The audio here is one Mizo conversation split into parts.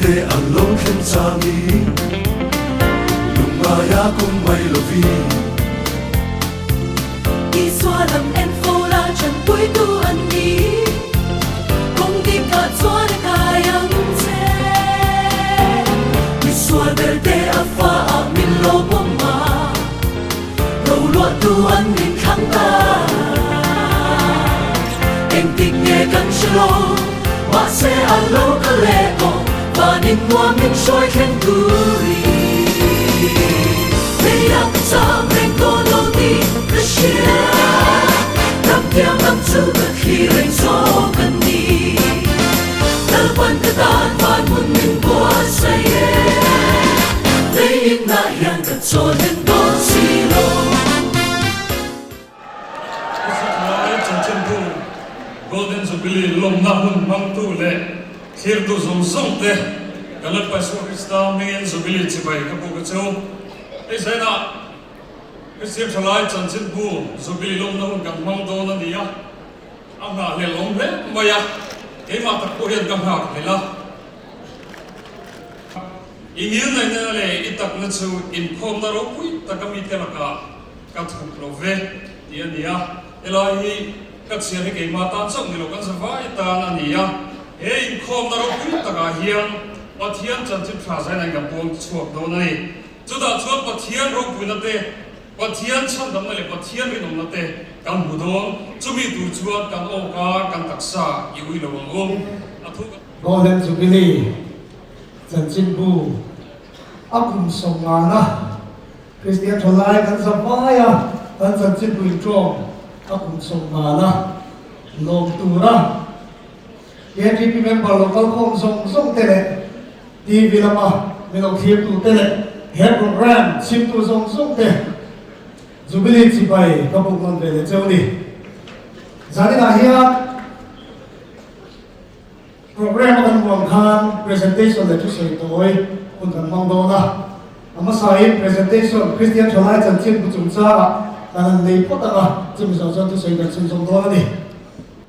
te an lo thleng changin lungngaia kawng mai lovin. Isua lam en fo la chanpuitu an ni, kawng dikah chuan a kai ang che. Misual ber te a fa ah min lo pawm a, roluahtu an min thlang ta. Engtik nge kan hre lo, mahse an lo kal leh tawh, vanin nuam min hruai thleng turin. Leia ka cham reng dawn lo tih ka hria, ram tiang lam chu ka thlir reng zawk a ni. Lalpan ka tan van hmun min buatsaih e, leiinah hian ka chawl hlen dawn si lo. Khawsaknai chanchinbu Golden Jubilee lawmna hun hmangtu leh thlirtu zawng zawng te kan Lalpa Isua Krista hmingin Jubilee chibai ka buk a che u. Hei zainah Kristian Thalai chanchinbu Jubilee lawmna hun kan hmang dawn a ni a, a nghahhlelh awm hle mai a, keimah tak pawh hian ka nghakhlelh a. I ngilnaihna leh i takna chu inkhawmna ropui taka mite lakah Ka thup lo ve tih a ni a, helai hi ka chhiar hi keimah tan chauh ni lo kan zavai tan a ni a, he inkhawmna ropui takah hian Pathian chanchin tha zain an kan puang chhuak dawn a ni. Chutah chuan Pathian ropuina te, Pathian chhandamna leh Pathian rinawmna te kan hmu dawn, chumi tur chuan kan awka kan taksa i ui lo ang u. A thu ka. Golden Jubilee chanchinbu a kum sawmngana Kristian tha lai kan za vai a, kan chanchinpui tawng a kum sawm ngan a, lawm tura KTP member lo kal khawm zawng zawng te leh TV lama min lo thlir tu te leh he program chhim tu zawng zawng te Jubilee chibai ka buk nawn ve leh cheu ni. Zaninah hian Program a kan huam khan presentation leh thusawi tawi hun kan hmang dawn a, a hmasain presentation Kristian Thalai chanchin bu chungchangah kan han nei phawt ang a, chumi zawh chuan thusawi kan chhunzawm dawn a ni.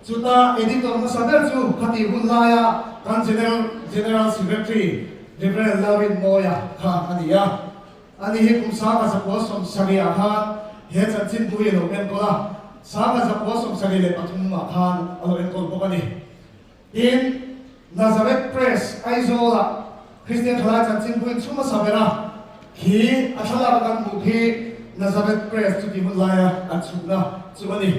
Chuta editor hmasa ber chu khatih hun laia kan General General Secretary Reverend Lalrinmawia kha a ni a. Ani hi kum 1970 ah khan he chanchin bu hi a lo enkawl a, 1973 ah khan a lo enkawl bawk a ni. Tin, Nazareth Press, Aizawl-ah Kristian Thalai chanchin bu inchhung hmasa ber a, khi a thlalak a kan hmuh khi Nazareth Press chuti hun laia an chhukna chu a ni.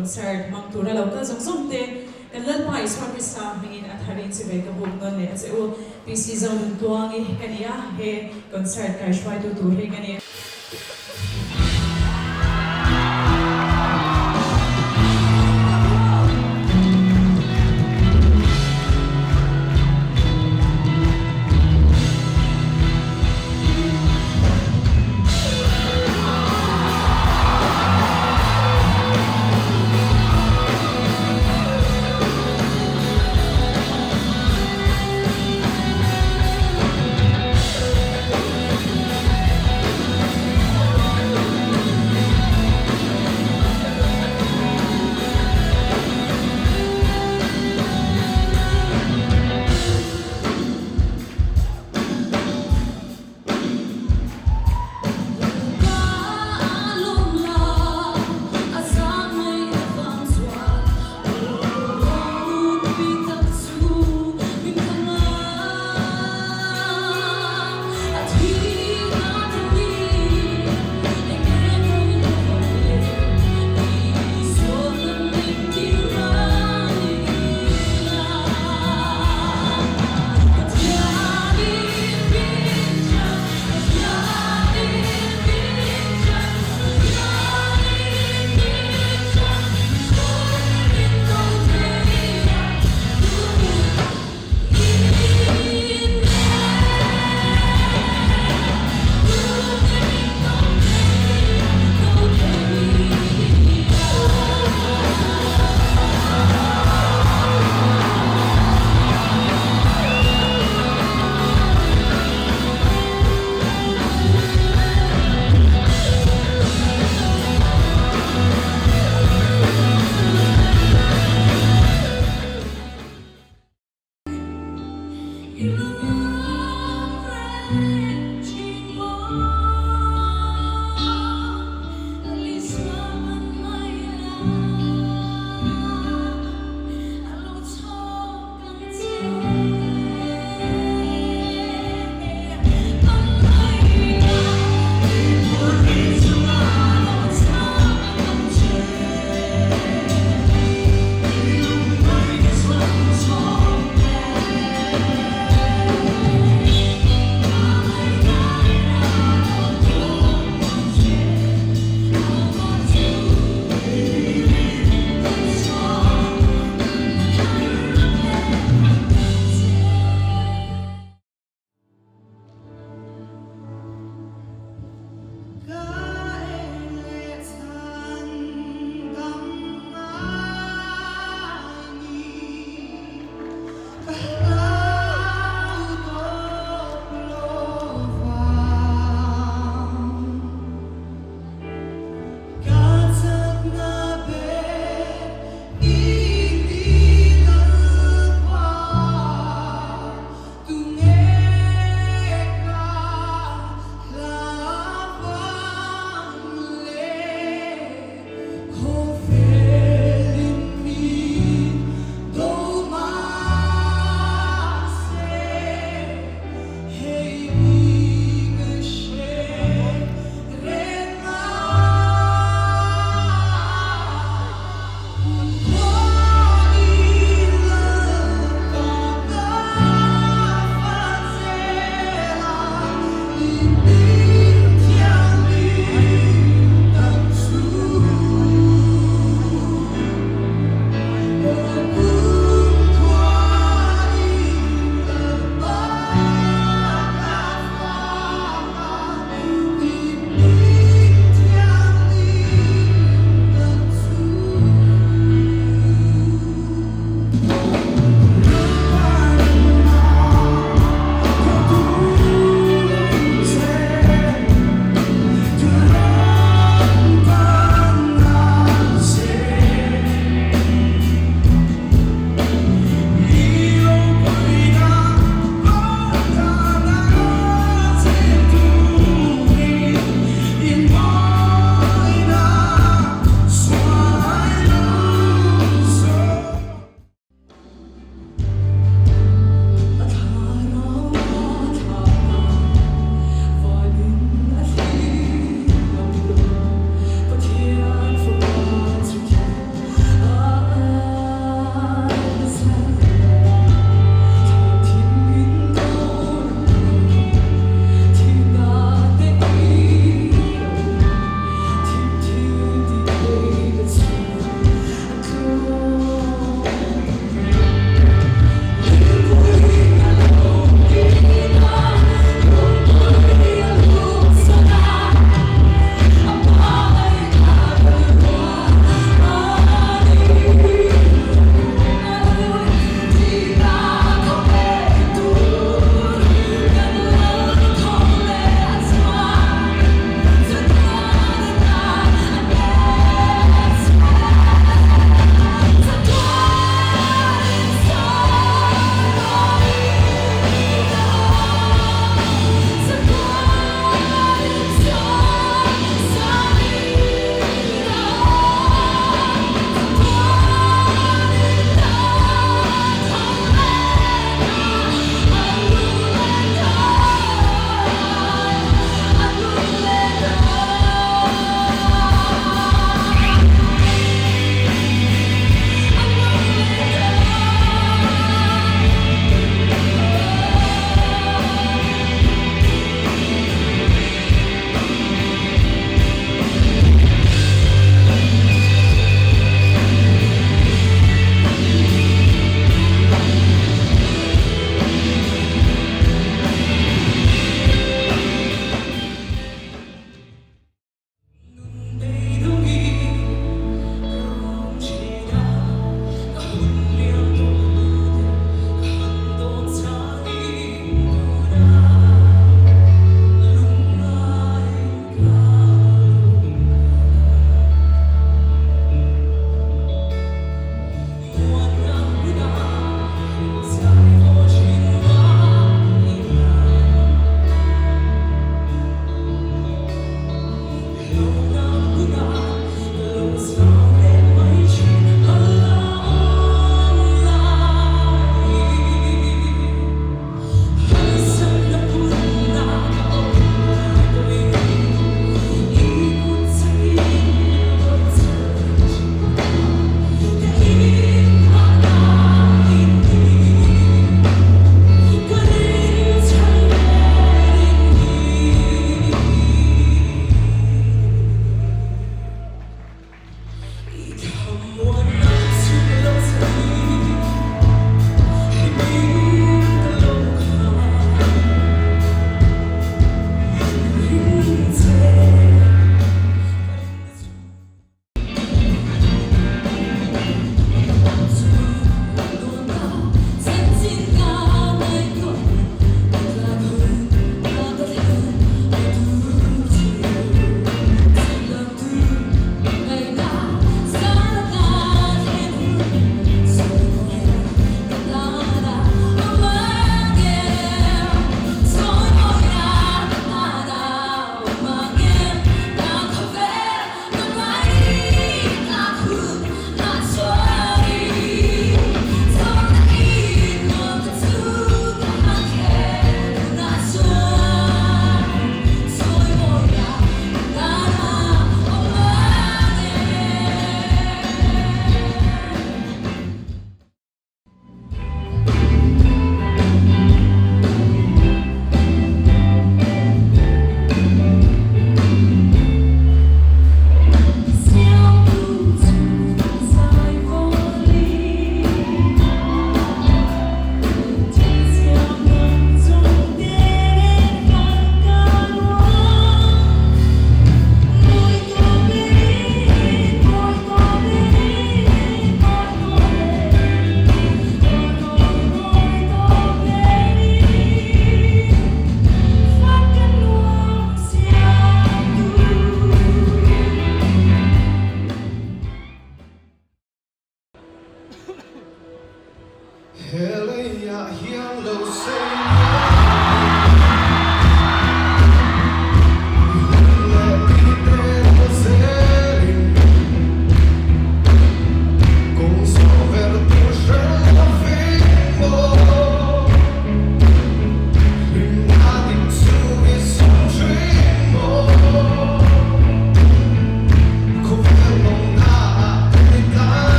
Concert hmang tura lo kal zawng zawng te kan Lalpa Isua Krista hmingin a tharin chi ve ka buk nawn leh a che u. PC Zonuntuangi ka ni a, he concert kaihruaitu tur hi ka ni.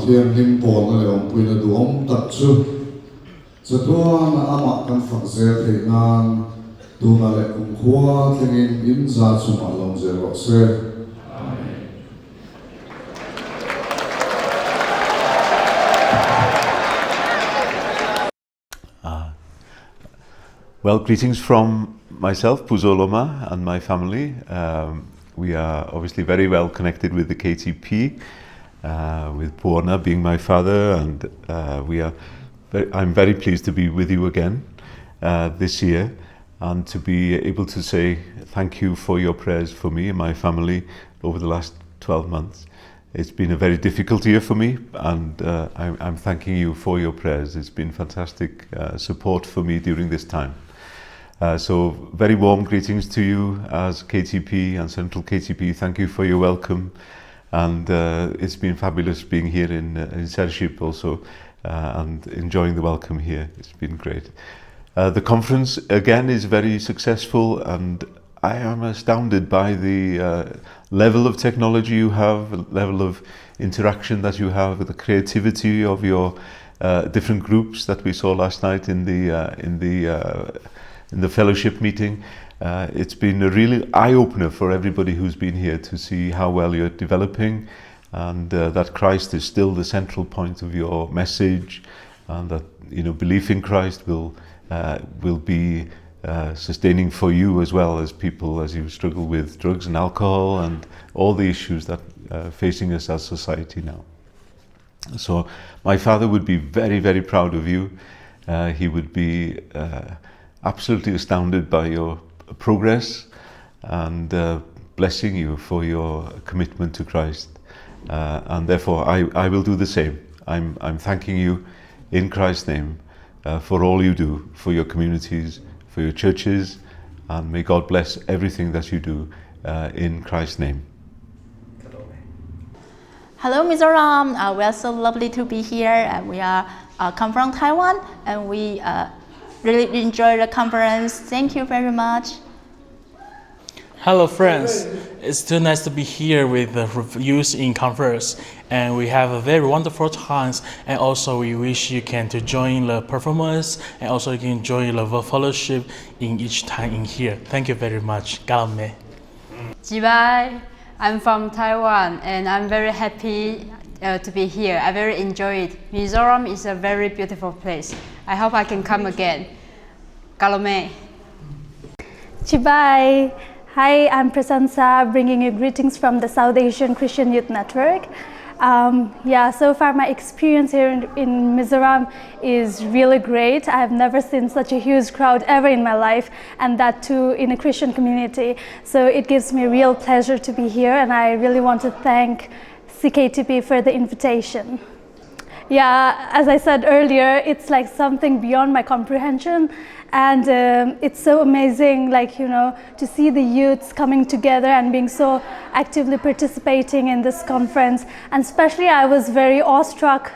Thianghlim pawlna leh awmpuina duhawm tak chu chatuana amah kan fak zel theih nan tuna leh kumkhua thlengin in za chungah lawm zel rawh se. Well, greetings from myself, Puzo Loma, and my family. Um, we are obviously very well connected with the KTP, uh, with Puona being my father, and uh, we are. Very, I'm very pleased to be with you again uh, this year and to be able to say thank you for your prayers for me and my family over the last 12 months. It's been a very difficult year for me, and uh, I'm, I'm thanking you for your prayers. It's been fantastic uh, support for me during this time. Uh, so very warm greetings to you as KTP and Central KTP. Thank you for your welcome. And uh, it's been fabulous being here in, uh, in Sership also uh, and enjoying the welcome here. It's been great. Uh, the conference, again, is very successful and I am astounded by the uh, level of technology you have, level of interaction that you have, the creativity of your uh, different groups that we saw last night in the, uh, in the, uh, in the fellowship meeting. Uh, it's been a really eye-opener for everybody who's been here to see how well you're developing and uh, that Christ is still the central point of your message and that you know belief in Christ will uh, will be uh, sustaining for you as well as people as you struggle with drugs and alcohol and all the issues that are uh, facing us as society now. So my father would be very, very proud of you. Uh, he would be uh, absolutely astounded by your progress and uh, blessing you for your commitment to Christ. Uh, and therefore, I, I will do the same. I'm, I'm thanking you in Christ's name uh, for all you do for your communities, for your churches, and may God bless everything that you do uh, in Christ's name. Hello, Mizoram. Uh, we are so lovely to be here. And we are uh, come from Taiwan, and we uh, really enjoy the conference. Thank you very much. Hello, friends. It's too nice to be here with the youth in conference, and we have a very wonderful time. And also, we wish you can to join the performance, and also you can join the fellowship in each time in here. Thank you very much. Galame. Jibai, I'm from Taiwan, and I'm very happy uh, to be here. I very enjoy it. Mizoram is a very beautiful place. I hope I can come again. Galame. Chibai. Hi, I'm Prasansa, bringing you greetings from the South Asian Christian Youth Network. Um, yeah, so far my experience here in, in Mizoram is really great. I've never seen such a huge crowd ever in my life, and that too in a Christian community. So it gives me real pleasure to be here, and I really want to thank CKTP for the invitation. Yeah, as I said earlier, it's like something beyond my comprehension. And um, it's so amazing, like, you know, to see the youths coming together and being so actively participating in this conference. And especially, I was very awestruck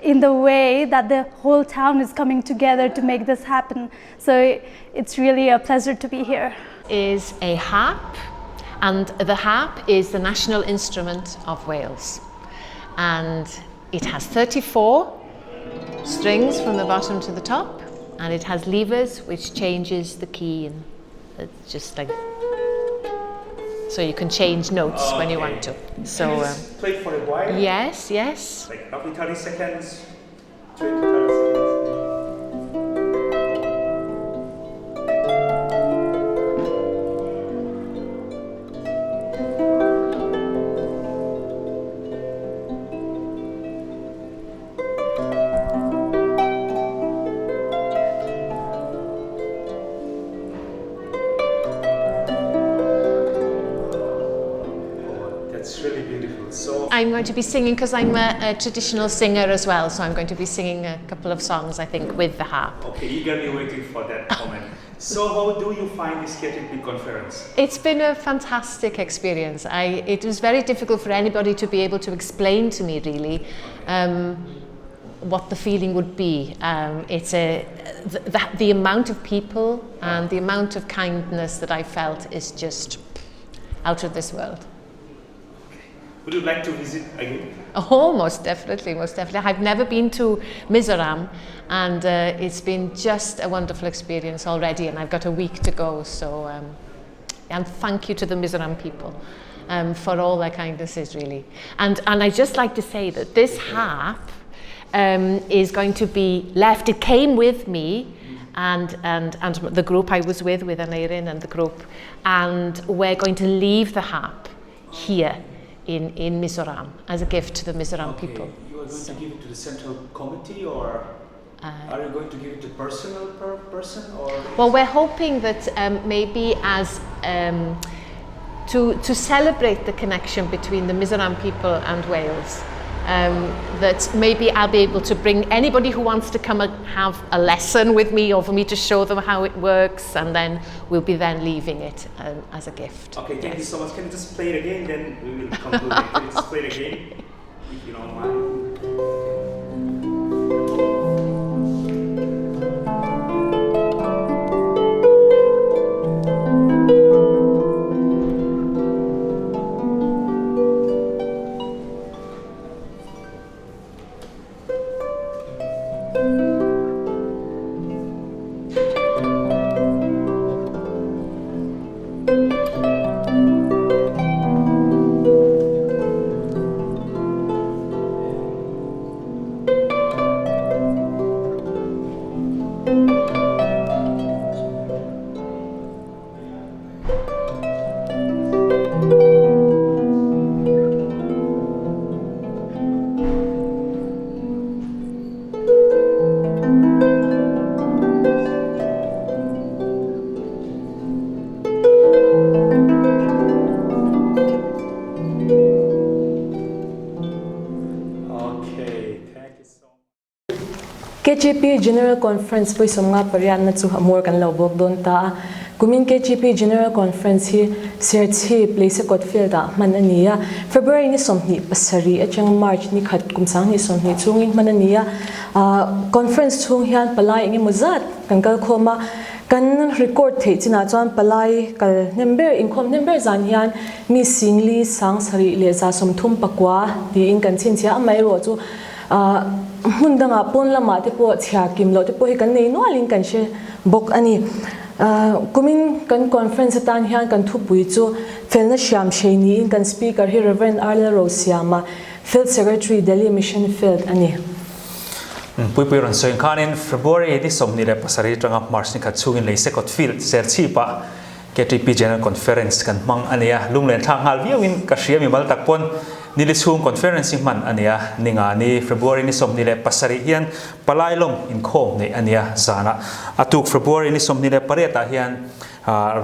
in the way that the whole town is coming together to make this happen. So it's really a pleasure to be here. Is a harp, and the harp is the national instrument of Wales. And it has 34 strings from the bottom to the top, and it has levers which changes the key and it's just like so you can change notes okay. when you want to. So um, play for a while. Yes, yes. Like roughly 30 seconds. 20, 30 seconds. I'm going to be singing because I'm a, a traditional singer as well, so I'm going to be singing a couple of songs, I think, with the harp. Okay, eagerly waiting for that comment. So how do you find this KTP conference? It's been a fantastic experience. I, it was very difficult for anybody to be able to explain to me, really, um, what the feeling would be. Um, it's a, the, the, the amount of people and the amount of kindness that I felt is just out of this world. Would you like to visit again? Oh, most definitely, most definitely. I've never been to Mizoram and uh, it's been just a wonderful experience already and I've got a week to go. So, um, and thank you to the Mizoram people um, for all their kindnesses, really. And, and I'd just like to say that this harp um, is going to be left. It came with me and, and, and the group I was with, with Aneirin and the group, and we're going to leave the harp here in, in Mizoram as a gift to the Mizoram okay. people. You are going so. to give it to the central committee or uh, are you going to give it to personal per person or? Well, we're hoping that um, maybe as um, to, to celebrate the connection between the Mizoram people and Wales, um, that maybe I'll be able to bring anybody who wants to come and have a lesson with me or for me to show them how it works and then we'll be then leaving it um, as a gift. Okay, thank yes. you so much. Can you just play it again? Then we will conclude it. Can you just play it again, if you don't mind? Okay, thank you so KGP General Conference vawi 58 na chu a hmawr kan lo bawk dawn ta a. Kumin KGP General Conference hi Serchhip Leisekawt Field ah hman a ni a. February ni 27 atang March ni khat kum 2020 chungin hman a ni a. Conference chhung hian palai eng emaw zat kan kal khawm a. Kan record theih chinah chuan palai kal hnem ber, inkhawm hnem ber zan hian mi singli 7000 leh 139 tiin kan chhinchhiah a. Amaherawh chu Hmun dangah pawn lamah te pawh chhia kim loh te pawh hi kan nei nualin kan hre bawk a ni. Kumin kan conference atan hian kan thupui chu felna hriam hrei niin kan speaker hi Rev. Arlel Rosiama, Field Secretary, Delhi Mission Field a ni. Puipui rawn sawi khanin February ni 27 atanga March ni khat chhungin Leisekawt Field Serchhip-ah KTP General Conference kan hmang a ni a, lunglen thlak nghal viauin ka hria mimal tak pawn nili chhung conference hi hman a ni a, ninga ni February ni 27 hian palai lawm inkhawm neih a ni a, zanah a tuk February ni 28 ah hian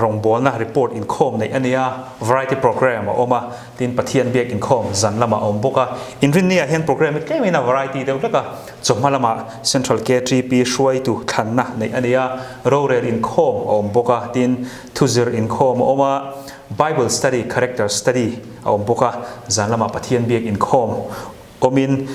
rawngbawlna report inkhawm neih a ni a, variety program a awm a, tin Pathian biak inkhawm zan lamah a awm bawk a, inrinni ah hian program hi tlemin a variety deuh hlek a. Chawhma lamah Central KTP hruaitu thlanna neih a ni a, rorel inkhawm a awm bawk a, tin thuzir inkhawm a awm a, Bible study, character study a awm bawk a, zan lamah Pathian biak inkhawm awmin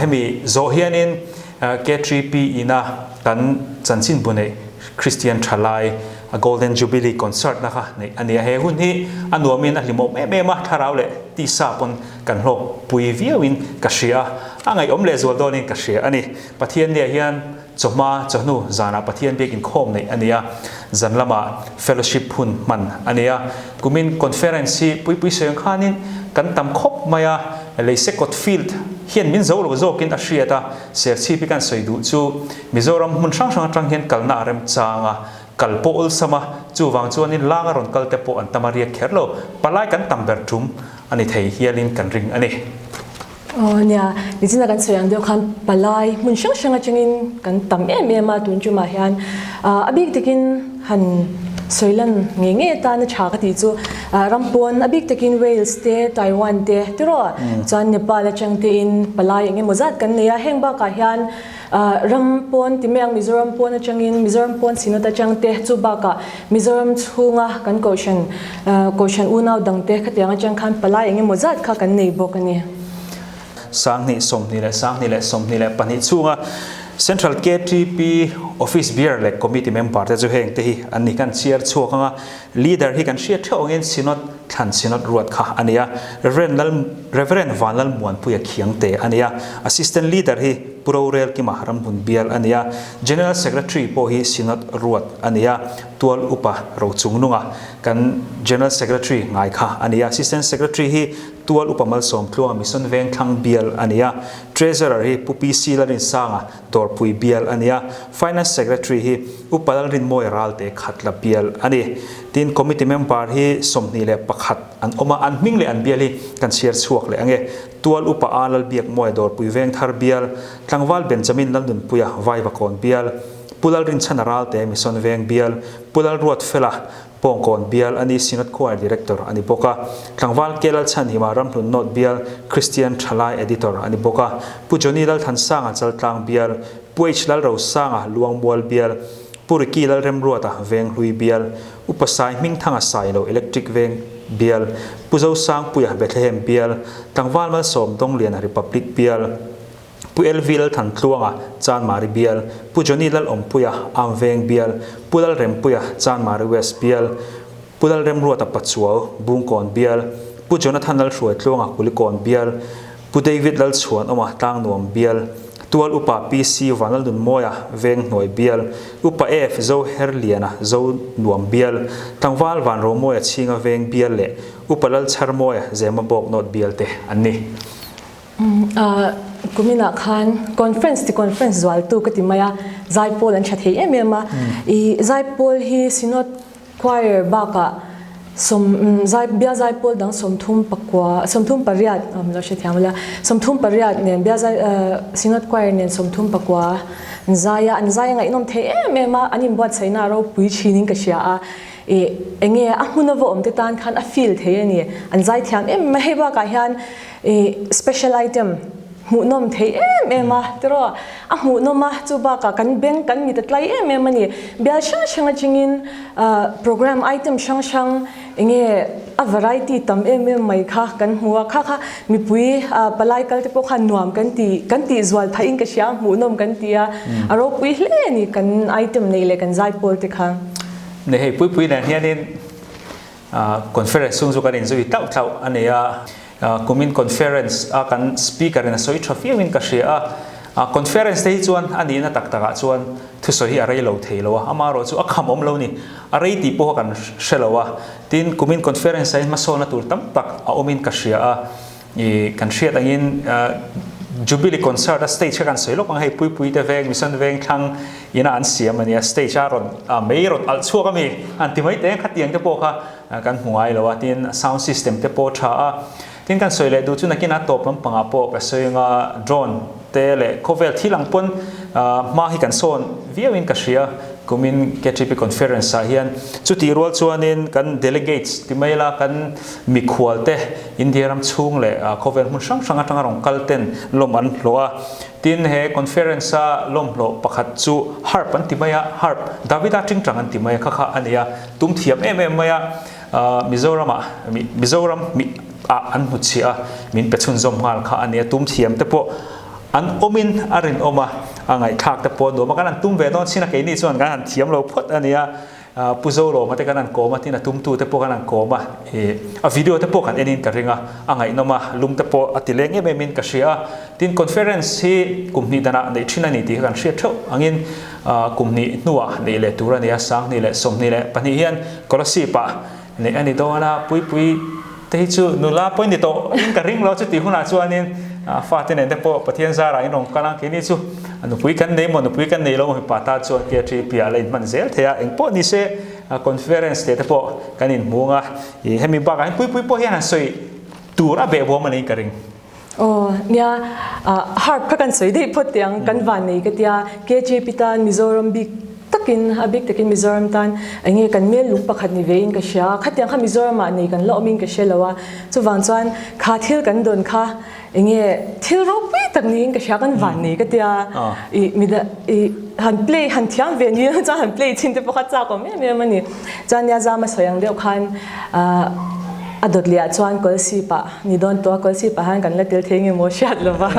hemi zawh hianin KTP ina kan chanchinbu neih Kristian thalai Golden Jubilee concert na kha neih a ni a, he hun hi a nuamin a hlimawm em em a, thlarau leh tisa pawn kan hlawk pui viauin ka hria a, a ngaihawm leh zual dawnin ka hria a ni. Pathian nia hian chawhma chawhnu zanah Pathian biak inkhawm neih a ni a, zan lamah fellowship hun hman a ni a. Kumin conference hi puipui sawi ang khanin kan tam khawp mai a, Leisekawt field hian min zo lo zawkin a hriat a, Serchhip hi kan sawi duh chu Mizoram hmun hrang hrang atang hian kalna a remchang a, kal pawh awlsam a, chuvang chuanin langa rawn kal te pawh an tam a riak kher lo, palai kan tam ber tum a ni thei hialin kan ring a ni. Aw nia, nichina kan sawi ang deuh khan palai hmun hrang hrang atangin kan tam em em a tun tumah hian a bik takin han sawi lan ngei ngei atana tha ka tih chu Rampawn a bik takin Wales te Taiwan te tiraw chuan Nepal atang tein palai eng emaw zat kan nei a, heng bakah hian Ram pawn ti mai ang Mizoram pawn atangin Mizoram pawn Synod atang te chu bakah Mizoram chhunga kan kohhran kohhran unau dang te khatiang atang khan palai eng emaw zat kha kan nei bawk a ni. 20 22 chhunga Central KTP Office Bearer leh Committee member te chu heng te hi an ni kan chhiar chhuak anga Leader hi kan hriat theuh angin Synod thlan Synod ruat kha a ni a, Rev. Lal. Rev. Vanlalmuanpuia Khiangte a ni a, Assistant Leader hi Pu Rorelkima Ramhmun Bial a ni a, General Secretary pawh hi Synod ruat a ni a, Tual Upa Rochungnunga kan General Secretary ngai kha a ni a, Assistant Secretary hi Tual Upa Malsawm Tluanga Mission Vengthlang Bial a ni a, Treasurer hi Pu PC Lalrinsanga Dawrpui bial a ni a, Finance Secretary hi Upa Lalrinmawia Ralte Khatla bial a ni. Tin, Committee member hi 21 an awm a, an hming leh an bial hi kan chhiar chhuak leh ang e. Tual Upa A Lalbiakmawia Dawrpui Vengthar bial, Tlangval Benjamin Lalnunpuia Vaivakawn bial, Pu Lalrinchhana Ralte Mission Veng bial, Pu Lalruatfela Pawngkawn bial a ni, Synod Choir Director a ni bawk a. Tlangval K Lalchhanhima Ramhlun North bial Christian Thalai Editor a ni bawk a. Pu Johnny Lalthansanga Chaltlang bial, Pu H Lalrosanga Luangmual bial, Pu Ricky Lalremruata Venghlui bial, Upa Sai Hmingthanga Sailo Electric Veng bial, Pu Zosangpuia Bethlehem bial, Tlangval Malsawm Dawngliana Republic bial, Pu LV Lalthantluanga, Chanmari bial, Pu Johnny Lalawmpuia, Amveng bial, Pu Lalrempuia, Chanmari West bial, Pu Lalremruata Pachuau, Bungkawn bial, Pu Jonathan Lalhruaitluanga, Kulikawn bial, Pu David Lalchhuanawma, Tlangnuam bial, Tual Upa PC Vanlalnunmawia, Venghnuai bial, Upa F Zoherliana, Zonuam bial, Tlangval Vanromawia Chhinga Veng bial leh Upa Lalchharmawia, Zemabawk North bial te an ni. Kuminah khan conference ti conference zualtu ka ti mai a, Zaipawl an tha thei em em a. I Zaipawl hi Synod Choir bakah sawm zai bia Zaipawl dang 39 38 awm lo hrethiam ula 38 nen bia zai Synod Choir nen 39 an zai a, an zai a ngaihnawm thei em em a, an inbuatsaihna a ropui thinin ka hria a. I enge a hmun a va awm te tan khan a feel thei a ni, an zaithiam em em a, hei bakah hian I special item hmuhnawm thei em em a tiraw a hmuhnawm a chu bakah kan bank kan mit a tlai em em a ni bial hrang hrang atangin program item hrang hrang enge a variety tam em em mai kha kan hmu a kha kha mipui palai kal te pawh khan nuam kan ti kan tih zual phah in ka hria hmuhnawm kan ti a a ropui hle a ni kan item neih leh kan zaipawl te kha. Nei hei puipui nen hianin Conference chhung chu kan inzui tlauh tlauh a ni a, kumin conference a kan speaker in a sawi tha viau in ka hria a, conference te hi chuan a nihna tak takah chuan thusawi hi a rei lo thei lo a, amaherawh chu a kham awm lo ni, a rei tih pawh kan hre lo a, tin kumin conference ah hian hmasawnna tur tam tak a awm in ka hria a, I kan hriat angin Jubilee concert a stage kha kan sawi lawk ang hei Puipui te veng Mission veng thlang ina an siam a nia stage a rawn mei rawn alh chhuak ami an ti mai teh khatiang te pawh kha kan hmu ngai lo a tin sound system te pawh tha a tin kan sawi leh duh chu nakin a tawp lampangah pawh ka sawi anga drone te leh khawvel thil ang pawn hma hi kan sawn viau in ka hria kumin KTP conference ah hian chutih rual chuanin kan delegates ti mai la kan Mikhual te India ram chhung leh khawvel hmun hrang hrang atanga rawn kal ten lawm an hlawh a. Tin, he conference a lawm hlawh pakhat chu harp an ti mai a, harp, Davida tingtang an ti mai a, kha kha a ni a, tum thiam em em mai a, Mizoram ah, Mizoram mi ah an hmu chhiah a, min pe chhunzawm nghal kha a ni a, tum thiam te pawh an awmin a rinawm a, a ngaihthlak te pawh a nuam a, kan han tum ve dawn chin a, keini chuan kan han thiam lo phawt a ni a. Pu Zolawma te kan han kawm a, tin a tumtu te pawh kan han kawm a, ih a video te pawh kan en in ka ring a, a ngaihnawm a, lung te pawh a ti leng em em in ka hria a. Tin conference hi kum hnih danah neih thin a ni tih kha kan hriat theuh angin kum hnih hnuah neih leh tur a ni a, 2022 hian Kolasib ah neih a ni dawn a, Puipui te hi chu nula pawhin ni tawh in ka ring lo chutih hunah chuanin fate nen te pawh Pathian zarah in rawn kal a, keini chu nupui kan nei maw nupui kan nei lo maw mipa ta chuan ke a piah la inhman zel thei a, engpawh ni se conference te te pawh kan inhmung a, ih hemi bakah hian puipui pawh hian han sawi tur a behbawm a niin ka ring. Aw nia, harp kha kan sawi daih phawt teh ang, kan van nei ka tia, KJP tan Mizoram bik takin, a bik takin Mizoram tan eng nge kan mel lung pakhat ni vein ka hria a, khatiang kha Mizoramah nei kan la awmin ka hre lo a, chuvang chuan kha thil kan dawn kha eng nge thil ropui tak niin ka hria kan van nei ka tia, ih mida ih han play han thiam ve ni chuan han play chin te pawh kha chak awm em em a ni, chuan nia zama sawi ang deuh khan ah a dawt leh ah chuan kawlsip ah Ni dawn tawh a, Kawlsip ah hian kan la tel thei nge maw hriat lo va,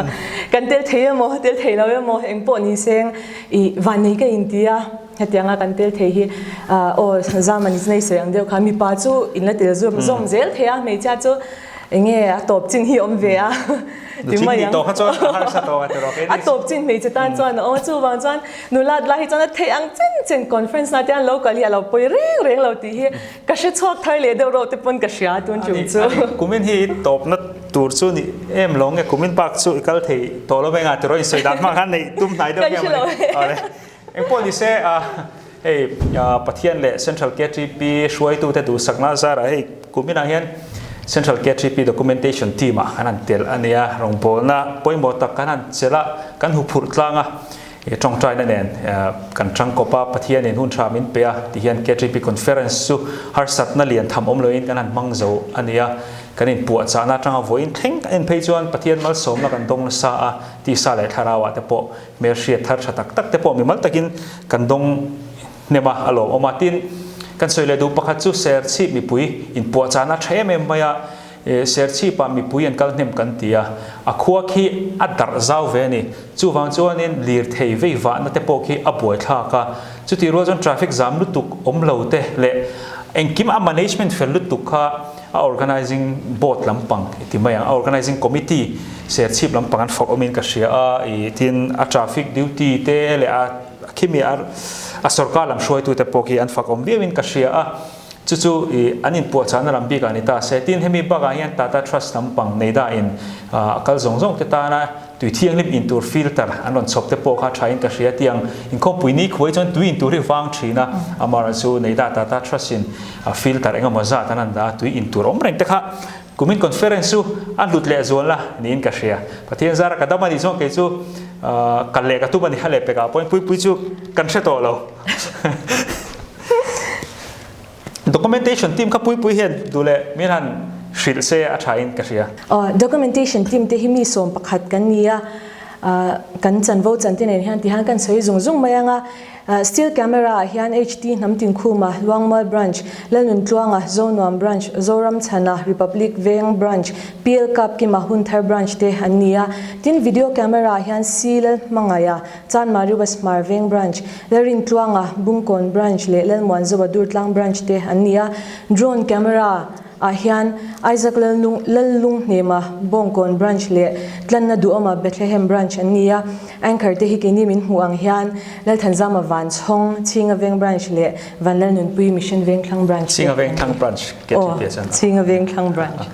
kan tel thei emaw tel thei lo emaw eng pawh ni seng i vannei ka inti a, hetianga kan tel thei hi aw Zamani chu nei sawi ang deuh kha mipa chu in la tel zawm zawm zel thei a, hmeichhia chu Enge a tawp chin hi awm ve a ti mai ang. A tawp chin hmeichhe tan chuan a awm a, chuvang chuan nula lai hi chuan a theih ang chen chen conference na te an lo kal hi a lo pawi reng reng lo tih hi ka hre chhuak thar leh deuh reuh te pawn ka hria tun tum chu. Kumin hi tawpna tur chu ni em lo nge kumin bak chu i kal thei tawh lo veng a tiraw insawi dan hmang khan neih tum hnai deuh nge mawni. Engpawh ni se hei Pathian leh Central KTP hruaitute duhsakna zarah hei kuminah hian Central KTP Documentation Team ah kan han tel a nia, rawngbawlna pawimawh tak kan han chelh a, kan huphurh tlang a, tawngtaina nen kan tangkawp a, Pathianin hun tha min pe a ti hian KTP Conference chu harsatna lian tham awm loin kan han hmang zo a nia, kan inpuahchahna atanga vawiin thleng kan en phei chuan Pathian malsawmna kan dawng nasa a, tisa leh thlarauah te pawh Hmelhriat thar tha tak tak te pawh mimal takin kan dawng hnem a, a lawmawm a. Tin, kan sawi leh duh pakhat chu Serchhip mipui inpuahchahna tha em em mai a, Serchhipah mipui an kal hnem kan ti a, a khua khi a darh zau ve a ni. Chuvang chuanin lirthei vei vahna te pawh khi a buaithlak a, chutih rual chuan traffic zam lutuk awm lo te leh engkim a management fel lutuk kha a organizing board lampang i ti mai ang, a organizing committee Serchhip lampang an fawrh awmin ka hria a, i tin a traffic duty te leh a khimi a a sorkar lam hruaitu te pawh khi an fak awm viauin ka hria a, chu chu i an inpuahchahna lam bikah ni ta se. Tin hemi bakah hian Tata Trust lampang nei dahin a kal zawng zawng te tana Tui thianghlim in tur filter an rawn chhawp te pawh kha tha in ka hria tiang inkhawmpui ni khuai chuan tui in tur hi vang thin a, amaherawh chu Neida Tata Trust in filter eng emaw zat an han dah a, tui in tur awm reng te kha kumin conference chu a hlut leh zual a niin ka hria. Pathian zara ka dam a nih chuan kei chu kal leh ka tum a ni a leh pekah pawhin puipui chu kan hre tawh lo. Documentation team kha puipui hian duh leh min han hrilh se a tha in ka hria. Aw, documentation team te hi mi 11 kan ni a, kan chanvo chan te nen hian tihian kan sawi zung zung mai ang a. Still camera ah hian HT Hnamtinkhuma, Luangmual Branch, Lalnuntluanga, Zonuam Branch, Zoramchhana, Republic Veng Branch, PL Kapkima, Hunthar Branch te an ni a. Tin, video camera ah hian C Lalhmangaia, Chanmari West Hmar Veng Branch, Lalrintluanga, Bungkawn Branch leh Lalmuanzoa Durtlang Branch te an ni a. Drone Camera ah hian Isaac Lallunghnema, Bawngkawn Branch leh Tlanna Duhawma, Bethlehem Branch an ni a. Anchor te hi keini min hmuh ang hian Lalthanzama Vanchhawng, Chhinga Veng Branch leh Vanlalnunpui Mission Vengthlang Branch te an ni. Chhinga Vengthlang Branch, Aw, Chhinga Vengthlang Branch.